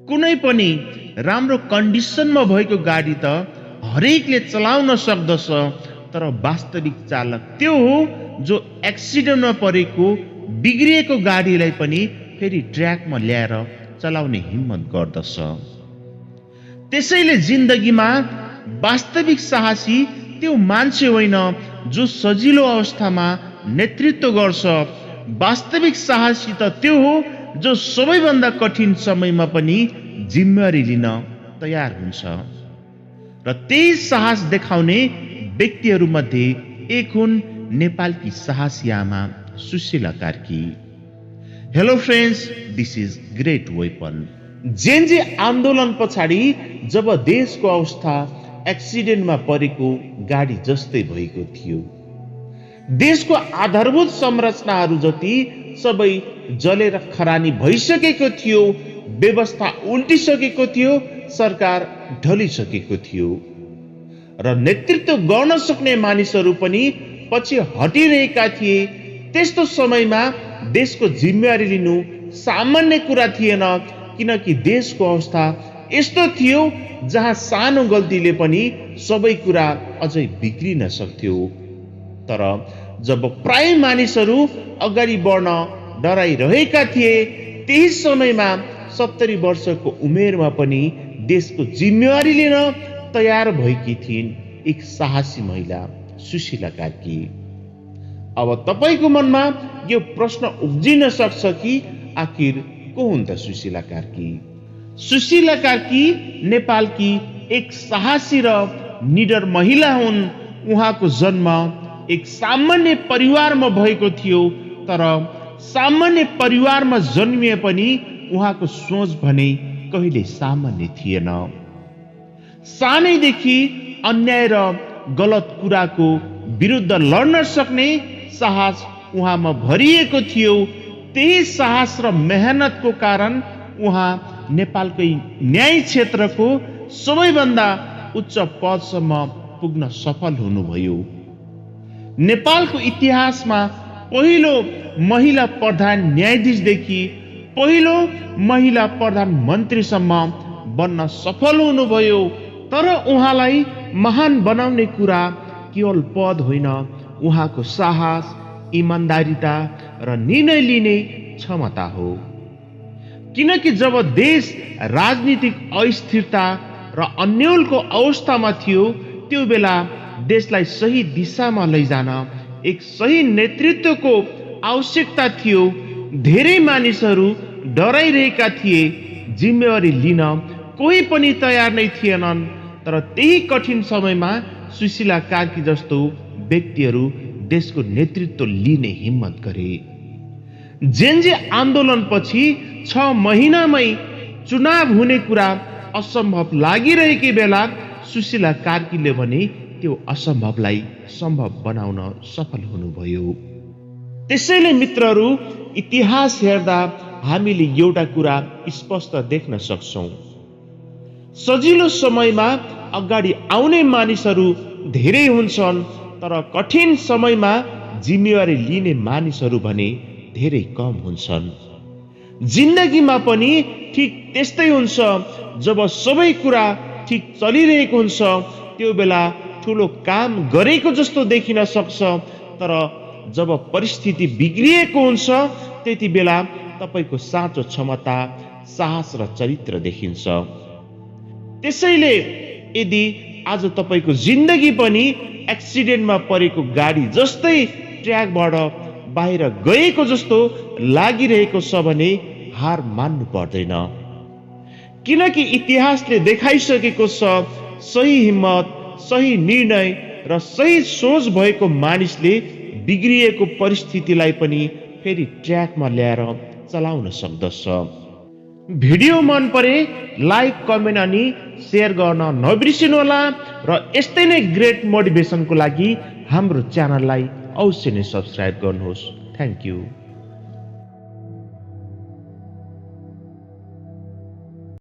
कुनै पनि राम्रो कन्डिसनमा भएको गाडी त हरेकले चलाउन सक्दछ, तर वास्तविक चालक त्यो हो जो एक्सिडेन्टमा परेको बिग्रिएको गाडीलाई पनि फेरि ट्र्याकमा ल्याएर चलाउने हिम्मत गर्दछ। त्यसैले जिन्दगीमा वास्तविक साहसी त्यो मान्छे होइन जो सजिलो अवस्थामा नेतृत्व गर्छ। वास्तविक साहसी त त्यो हो जो सबैभन्दा कठिन समयमा पनि जिम्मेवारी लिन तयार हुन्छ। र त्यही साहस देखाउने व्यक्तिहरूमध्ये एक हुन् नेपालकी साहसी आमा Sushila Karki. Hello friends, this is great weapon. Gen Z आन्दोलन पछाडि जब देशको अवस्था एक्सिडेन्टमा परेको गाडी जस्तै भएको थियो, देशको आधारभूत संरचनाहरू जति सबै जलेर खरानी भइसकेको थियो, व्यवस्था उल्टिसकेको थियो, सरकार ढलिसकेको थियो र नेतृत्व गर्न सक्ने मानिसहरू पनि पछि हटिरहेका थिए। त्यस्तो समयमा देशको जिम्मेवारी लिनु सामान्य कुरा थिएन, किनकि देशको अवस्था यस्तो थियो जहाँ सानो गल्तीले पनि सबै कुरा अझै बिग्रिन सक्थ्यो। तर जब प्राय मानिसहरू अगाडि बढ्न डराइरहेका थिए, त्यही समयमा 70 वर्षको उमेरमा पनि देशको जिम्मेवारी लिन तयार भएकी थिइन् एक साहसी महिला सुशीला कार्की। अब तपाईको मनमा यो प्रश्न उब्जिन सक्छ कि आखिर को हुन् त सुशीला कार्की? सुशीला कार्की नेपालकी एक साहसी र निडर महिला हुन्। उहाँको जन्म एक सामान्य परिवारमा भएको थियो, तर सामान्य परिवारमा जन्मिए पनि उहाँको सोच भने कहिले सामान्य थिएन। सानैदेखि अन्याय र गलत कुराको विरुद्ध लड्न सक्ने साहस उहाँमा भरिएको थियो। त्यही साहस र मेहनतको कारण उहाँ नेपालकै न्याय क्षेत्रको सबैभन्दा उच्च पदसम्म पुग्न सफल हुनुभयो। नेपालको इतिहासमा पहिलो महिला प्रधान न्यायाधीशदेखि पहिलो महिला प्रधानमन्त्रीसम्म बन्न सफल हुनुभयो। तर उहाँलाई महान बनाउने कुरा केवल पद होइन, उहाँको साहस, इमान्दारिता र निर्णय लिने क्षमता हो। किनकि जब देश राजनीतिक अस्थिरता र अन्योलको अवस्थामा थियो, त्यो बेला देशलाई सही दिशामा लैजान एक सही नेतृत्वको आवश्यकता थियो। धेरै मानिसहरू डराइरहेका थिए, जिम्मेवारी लिन कोही पनि तयार नै थिएनन्। तर त्यही कठिन समयमा सुशीला कार्की जस्तो व्यक्तिहरू देशको नेतृत्व लिने हिम्मत गरे। जेनजी आन्दोलनपछि 6 महिनामै चुनाव हुने कुरा असम्भव लागिरहेकै बेला सुशीला कार्कीले भने त्यो असम्भवलाई सम्भव बनाउन सफल हुनुभयो। त्यसैले मित्रहरू, इतिहास हेर्दा हामीले एउटा कुरा स्पष्ट देख्न सक्छौं। सजिलो समयमा अगाडि आउने मानिसहरू धेरै हुन्छन्, तर कठिन समयमा जिम्मेवारी लिने मानिसहरू भने धेरै कम हुन्छन्। जिन्दगीमा पनि ठिक त्यस्तै हुन्छ। जब सबै कुरा ठिक चलिरहेको हुन्छ, त्यो बेला ठुलो काम गरेको जस्तो देखिन सक्छ, तर जब परिस्थिति बिग्रिएको हुन्छ, त्यति बेला तपाईको साँचो क्षमता, साहस र चरित्र देखिन्छ। त्यसैले यदि आज तपाईको जिन्दगी पनि एक्सिडेन्टमा परेको गाडी जस्तै ट्र्याकबाट बाहिर गएको जस्तो लागिरहेको छ भने हार मान्नु पर्दैन। किनकि इतिहासले देखाइसकेको छ, सही हिम्मत, सही निर्णय र सही सोच भएको मानिसले बिग्रिएको परिस्थितिलाई पनि फेरि ट्र्याकमा ल्याएर चलाउन सक्दछ। भिडियो मन परे लाइक, कमेन्ट अनि शेयर गर्न नबिर्सिनुहोला र यस्तै नै ग्रेट मोटिभेसनको लागि हाम्रो च्यानललाई अवश्य नै सब्स्क्राइब गर्नुहोस्। Thank you.